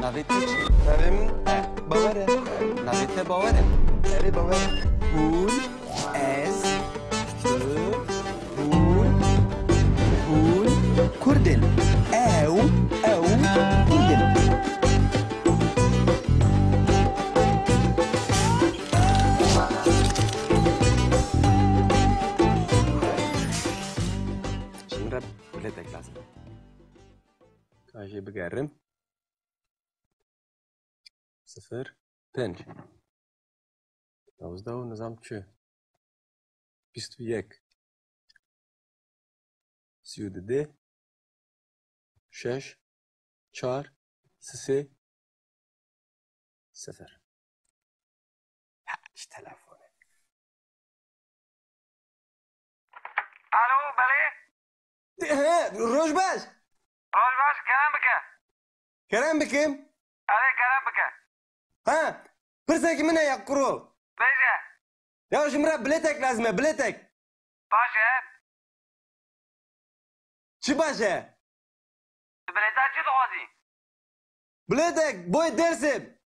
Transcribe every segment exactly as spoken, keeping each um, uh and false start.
Navê te çi? Navê min Bawer e. Navê te Bawer e? Erê, Bawer e. Hûn, ez, tu, hûn, hûn Kurd in. Ew, ew Kurd in. Ji min re biletek lazim e. Ka jê bigerim. Sifir, pênc, newzde û nizam çi? Bîst û yek, sî û du, şeş, çar, sisê, sifir. Ha, ji telefonê. Alo, belê? He, roj baş. Roj baş, kerem bike. Kerem bikim. Erê, kerem bike. Ha, pirsekî min heye kuro. Bêje. Ya ji min re bilêtek lazim e, bilêtek. Baş e. Çi baş e? Tu bilêta çi dixwazî? Bilêtek bo Dêrsim.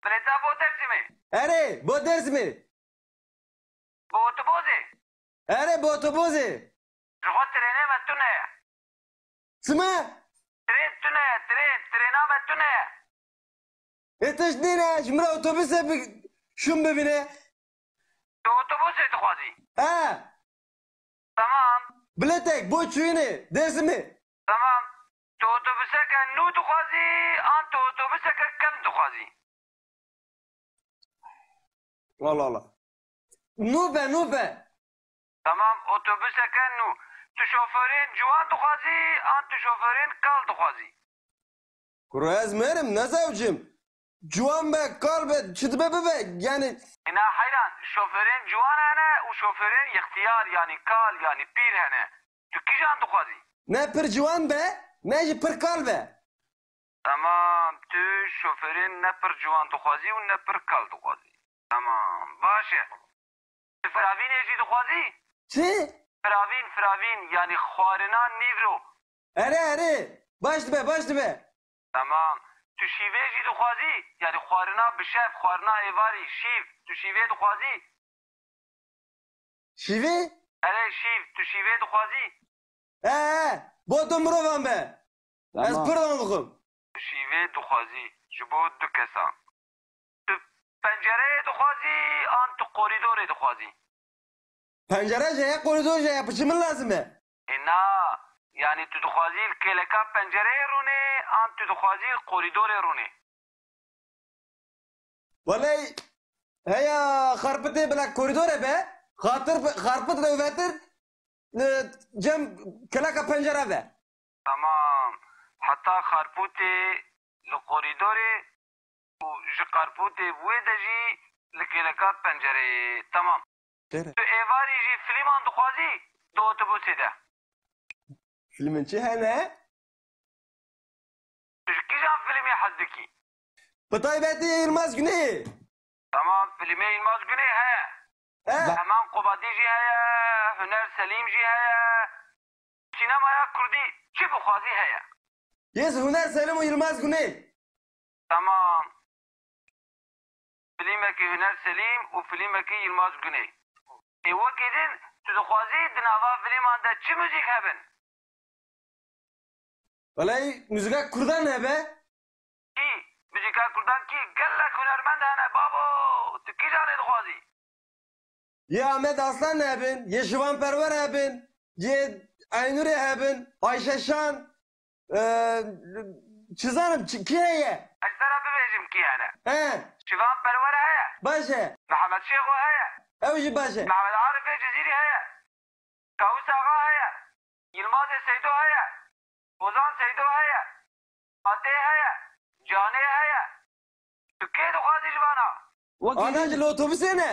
Bilêta bo Dêrsimê? Erê, bo Dêrsimê. Bi otobozê? Erê, bi otobozê. Ji xwe trênê me tune ye. Çima? Trên tune ye, trên, trêna me tune ye. Ê tişt nîne, ji min re otobusê bi-, şûn bibîne. Tu otobusê dixwazî? He. Tamam. Biletek bo çûyînê, Dêrsimê. Tamam. Tu otobuseke nû dixwazî, an tu otobuseke kevn dixwazî? Allah Allah. Nû be, nû be. Tamam, otobuseke nû. Tu şoförên ciwan dixwazî, an tu şoförên kal dixwazî? Kuro ez mêr im, ne zewc im. Ciwan be, kal be, çi dibe bibe, yani. Ina heyran, şoförên ciwan hene û şoförên ixtiyar, yani kal, yani pîr hene. Tu kîjan dixwazî? Ne pir ciwan be, ne jî pir kal be. Tamam, tu şoförên ne pir ciwan dixwazî û ne pir kal dixwazî. Tamam, baş e. Tu firavînê jî dixwazî? Çi? Firavîn, firavîn, yanî xwarina nîvro. Erê, erê. Baş dibe, baş dibe. Tamam. Tu şîvê jî dixwazî? Yanî xwarina bi şev, xwarina êvarî, şîv. Tu şîvê dixwazî? Şîvê? Erê, şîv. Tu şîvê dixwazî? He, he. Bo du mirovan be. Ez Tamam. Pir dixwim. Tu şîvê dixwazî ji bo du kesan. Tu pencereyê dixwazî an tu korîdorê dixwazî? Pencere jî heye, korîdor jî heye, piçî min lazim e. Ê na, yanî tu dixwazî li kêleka pencereyê rûnê an tu dixwazî li korîdorê rûnê? Welay heya xarpitê bila korîdor e be, xatir xarpit lewvetir li cem kêleka pencere be. Tamam. Heta xarpûtê li korîdorê û ji xarpûtê bi wê de jî li kêleka pencereyê. Tamam. Tere. Tu êvarî jî filman dixwazî di otobusê de? Filmên çi hene? Tu ji kîjan filmê hez dikî? Bi taybetî Yilmaz Güney. Tamam, filmê Yilmaz Güney heye. He. Heman Qubadî jî heye, Huner Selîm jî heye. Sînemaya kurdî çi bixwazî heye. Yê ji Huner Selîm û Yilmaz Güney. Tamam. Filmekî Huner Selîm û filmekî Yilmaz Güney. Ê wekî din tu dixwazî di nava filman de çi muzîk hebin? Welay muzîka kurdan hebe. Kî? Muzîka kurdan kî? Gelek hunermend hene babo. Tu kîjanê dixwazî? Yê Ahmet Aslan hebin, yê Şivan Perwer hebin, yê Aynurê hebin, Ayşe Şan, e, çi zanim, çi, kî heye? Ez te re bibêjim kî hene. He. Şivan Perwer heye. Baş e. Mihemed Şêxo heye. Ew jî baş e. Mihemed Arifê Cizîrî heye. Kawis Axa heye. Yilmazê Seydo heye. Ozan Seydo heye. Fatê heye. Canê heye. Tu kê dixwazî ji vana? Wekî Ana din. Ji li otobusê ne?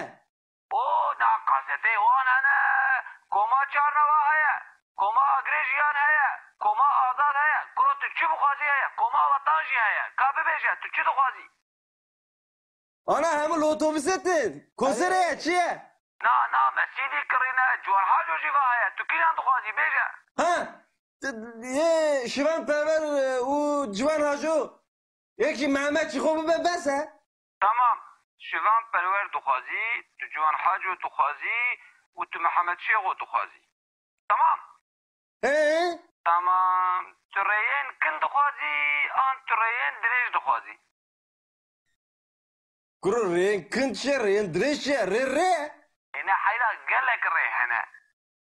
O, na kazetê wan hene. Koma Çarnava heye. Koma Agirê Jiyan heye. Koma Azad heye. Kuro tu çi bixwazî heye. Koma Wetan jî heye. Ka bibêje, tu çi dixwazî? Ana hemû li otobusê tin. Konserê ye, çi ye? Na, na, me C D kirîne, Ciwan Haco jî va heye. Tu kîjan dixwazî, bêje. Ha, t-, yê Şivan Perwer, e, û Ciwan Haco. Yekî Mehmet jî xwe bibe bes e. Tamam. Şivan Perwer dixwazî, tu Ciwan Haco dixwazî û tu Mihemed Şêxo dixwazî. Tamam. He? Tamam. Tu rêyên kin dixwazî an tu rêyên dirêj dixwazî? Kuro rêyên kin çi ye, rêyên dirêj çi ye? Rê rê. Êne heyra gelek rê hene.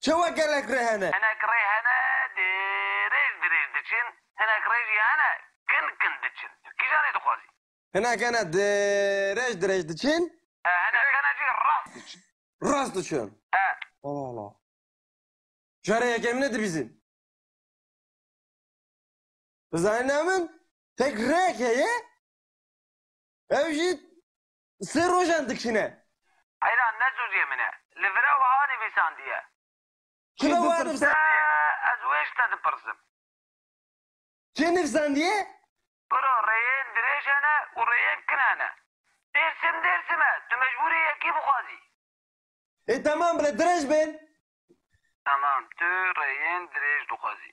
Çawa gelek rê hene? Hinek rê hene, dirêj dirêj diçin, hinek rê jî hene, kin kin diçin. Tu kîjanê dixwazî? Hinek hene dirêj dirêj diçin. E, hinek hene jî rast diçin. Rast diçin? E. Allah Allah. Cara yekemine dibîzin. Bizanîna min tek rêyek heye, ew jî sê rojan dikişîne. Heyran ne sûcê min e. Li vira wiha nivîsandiye. Kilo wiha nivîsandiye? Ez wê ji te dipirsim. Kê nivîsandiye? Kuro rêyên dirêj hene û rêyên kin hene. Dêrsim dêrsim e. Tu mecbûrî yekî bixwazî. Ê, temam bile, dirêj bên. Tamam, tu rêyên dirêj dixwazî.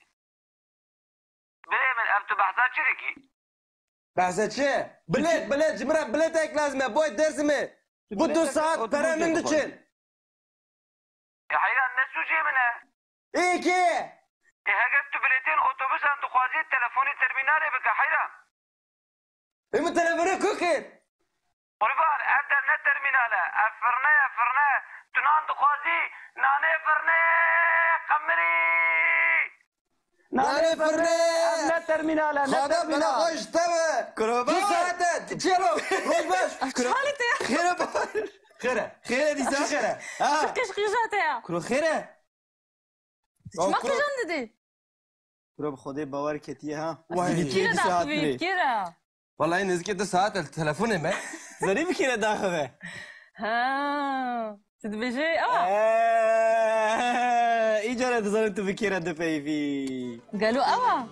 Birê min, ev tu behsa çi dikî? Behsa çi? Bilet, bilet, ji min re biletek lazim e, boy Dêrsimê. Bu du saat pere min diçin. E, heyran, ne sûcê min e? Ê, kê? E, heger tu biletên otobusan dixwazî, telefonî termînalê bike, heyran. Ê, min telefona ku kir? Qurban, ev der ne termînal e. Ev firne ye, firne. Tu nan dixwazî, nanê firne, qemirî. Nanê firne. Ev ne termînal e, ne termînal. Xwada bela xwe ji te be. Kuro, du saet e. Çelo, roj baş. Çi halê te ye? Xêr e, bawer. Xêr e. Xêr e dîsa. Çi xêr e? Ha. Çi qîj qîja te ya? Kuro, xêr e? Çima qîjan didî? Kuro bi Xwedê bawer ketiye ha. Vay. Kî re daxivî, kî re? Vallahi nêzîkî du saet e li telefonê me. Zanî bi kî re daxive? Ha, tu dibêjî ew a? Eee, îcar e dizanim tu bi kî re dipeyivî. Gelo ew a?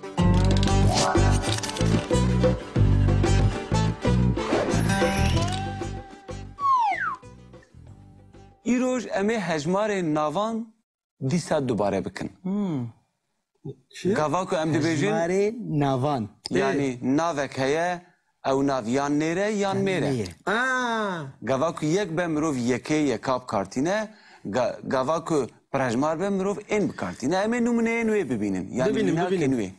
Îroj em ê hejmarên navan dîsa dubare bikin. Hmm. Çi? Gava ku em dibêjin, hejmarê navan. Yanî navek heye, ew nav yan nêr e, yan mêr e. Yan mêr e. Aa. Gava ku yek be, mirov yekê yeka bikartîne, ga-, gava ku pirhejmar be, mirov ên bikartîne. Em ê nimûneyên wê bibînin. Yanî mînakên wê. Bibînin, bibînin.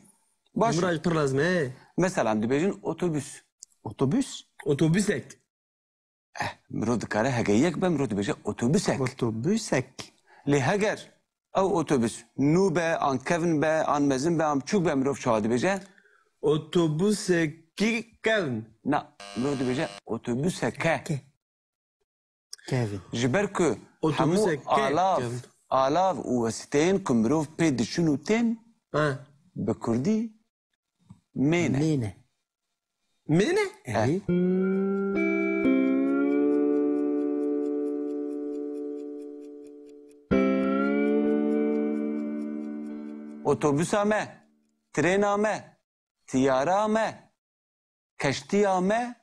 Baş. Min re jî pir lazim e. Mesela, em dibêjin otobus. Otobus? Otobusek. Eh, mirov dikare hege yek be, mirov dibêje otobusek. Otobusek. Lê heger ew otobus nû be, an kevn be, an mezin be, an biçûk be, mirov çawa dibêje? Otobusekî kevn. Na, mirov dibêje otobuseke. Ke. Kevn. Ji ber ku hemû alav, alav û wesîteyên ku mirov pê diçin û tên, ha, bi kurdî Mêne. Mêne. Mêne? Erê. Otobüsa me, trêna me, tiyara me, keştiya me,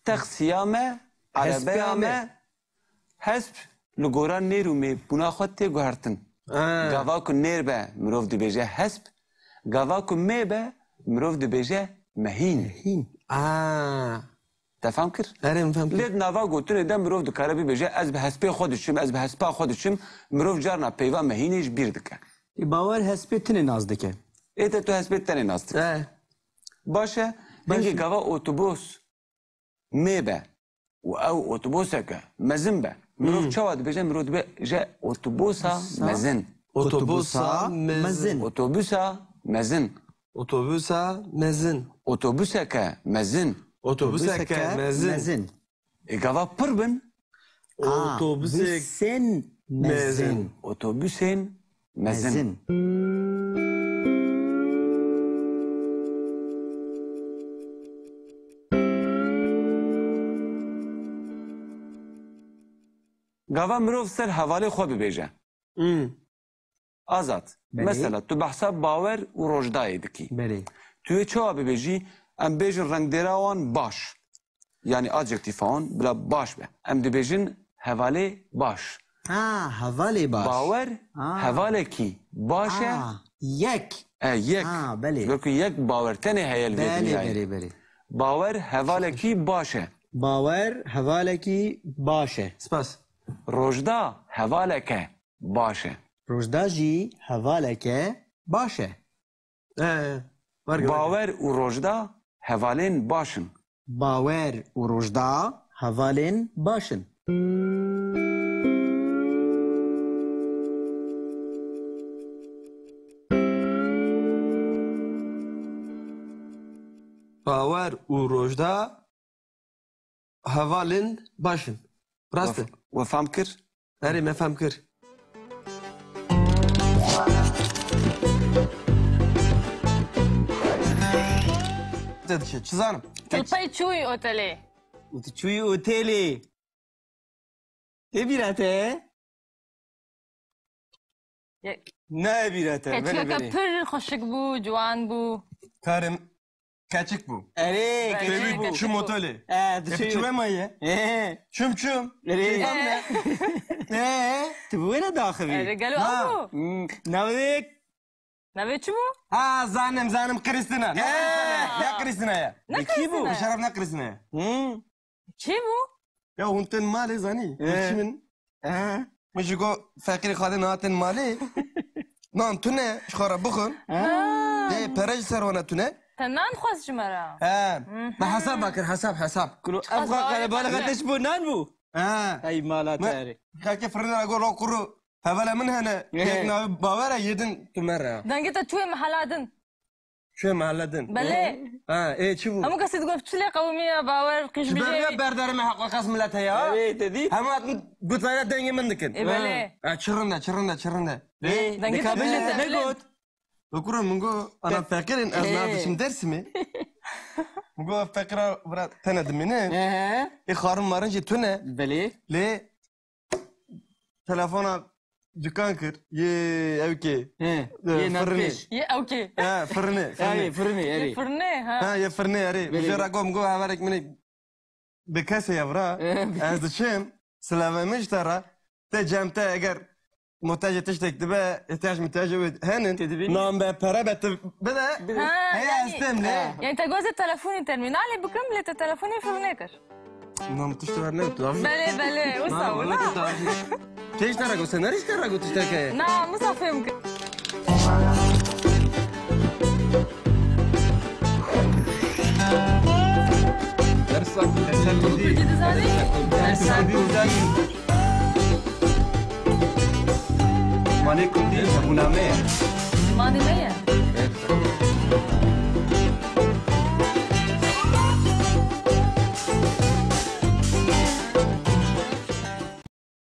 Texsiya me, erebeya me, hesp li gora nêr û mêbûna xwe tê guhertin. Ha. Gava ku nêr be, mirov dibêje hesp. Gava ku mê be, mirov dibêje mehîn. Mehîn. Ha. Te fam kir? Erê, min fam kir. Lê di nava gotinê de mirov dikare bibêje, ez bi hespê xwe diçim, ez bi hespa xwe diçim. Mirov carna peyva mehînê ji bîr dike. Ê, bawer hespê tinê nas dike. Ê te tu hespê tenê nas dike. He. Baş e, hingê gava otobus mê be û ew otobuseke mezin be. Mirov çawa dibêje? Mirov dibêje otobusa mezin. Otobusa mezin. Otobusa mezin. Otobusa mezin. Otobuseke mezin. Otobuseke mezin. Ê gava pir bin. Otobusek mezin. Otobusên mezin. Gava mirov ser hevalê xwe bibêje. Hmm. Azad. Belê. Mesela tu behsa bawer û rojdayê dikî. Belê. Tu yê çawa bibêjî? Em bêjin rengdêra wan baş. Yanî adjektîfa wan bila baş be. Em dibêjin hevalê baş. Ha, hevalê baş. Bawer, ha, hevalekî baş e. Ha, yek. E, yek. Ha, belê. Ji ber ku yek bawer tenê heye li vê dinyayê. Belê, belê, belê. Bawer hevalekî baş e. Bawer hevalekî baş e. Spas. Rojda hevaleke baş e. Rojda jî hevaleke baş e. Ee, var gel. Bawer û Rojda hevalên baş in. Bawer û Rojda hevalên baş in. Bawer û Rojda hevalên baş in. Rast e. We, we fam kir? Erê, me fam kir. Te dişe, çi zanim? Tilpey çûyî otelê. Û tu çûyî otelê. Tê bîra te? Ye- Ne bîra te, Keçika belê, belê. Pir xweşik bû, ciwan bû. Karim keçik bû. Erê, belê, keçik bû. Çi motolê? E, E, çi wema ye? E. Çum çum. Erê. Keyfam ne? E, tu bi wê ne daxivî? Erê, gelo ew bû? Hmm, navê. Navê çi bû? Ha, zanim, zanim, Krîstina. Ne Krîstina ye? Ne Krîstina ye? Bi şeref ne Krîstina ye? Hmm. Kî bû? Ya hûn tên malê zanî? Ee. Min, ee, min ji go feqîrê xalê niha tên malê. Nan tune, ji xwe re bixwin. Ha. Ê, pere ji ser wana tune. Te nan xwest ji me re? He. Mhm. Me hesab kir, hesab, hesab. Kuro, ev xwe qerebalixa te ji bo nan bû? He. Ey mala te erê. Xelkê firnê re go ro kuro. Hevele min hene, ee, yek navê Bawer e, yê din tu me re. Dengê te çûyê mehela din. Çûye mehelle din. Belê. Ha, ê, çi bû? Hemû kesî digot, "Çi lê qewimiya Bawer, qîj Ji ber bijê." Vê berdere me heqqa qas millet heye, ha? Erê, te dî? Hemû hatin gotayê dengê min dikin. Ê, belê. Ha, çi rind e, çi rind e, çi rind e. Ê, dengê te dikabin te ne got? Bi kuro min got, ana feqîr in, ez niha diçim Dêrsimê. Min got, feqîra bira tene dimîne. Ehe. Ê, xwarin marin jî tune. Belê. Lê telefona dukan kir. Yê ewkê. He, e, yê firinê. Navpêş. Yê ewkê. He, firinê, firinê. Erê, firinê, erê. Ha, yê firinê, erê. Belê. Bijê re got, got, heverek min ê bi kesê ye vira. He. Ez diçim, silave min ji te re. Te cem te eger muhtacê tiştek dibe, ihtiyac muhtacê wê henin. Te dibînî? Nan be, pere be, tu bide. Bide. Ha, hey, yanî, ez tem lê. Ha. Yanî te gozê telefonî termînalê bikim, lê te telefonî firinê kir. Na, min tişt ver ne, tu avî. Belê, belê, wisa wina. Tê ji te re got, senarî ji te re got tiştekê. Na, min zaf fêm kir. Dersa, dersa kurdî. Kurdî dizanî? Dersa kurdî. Zimanê kurdî, hebûna me ye. Zimanê me ye. Evet.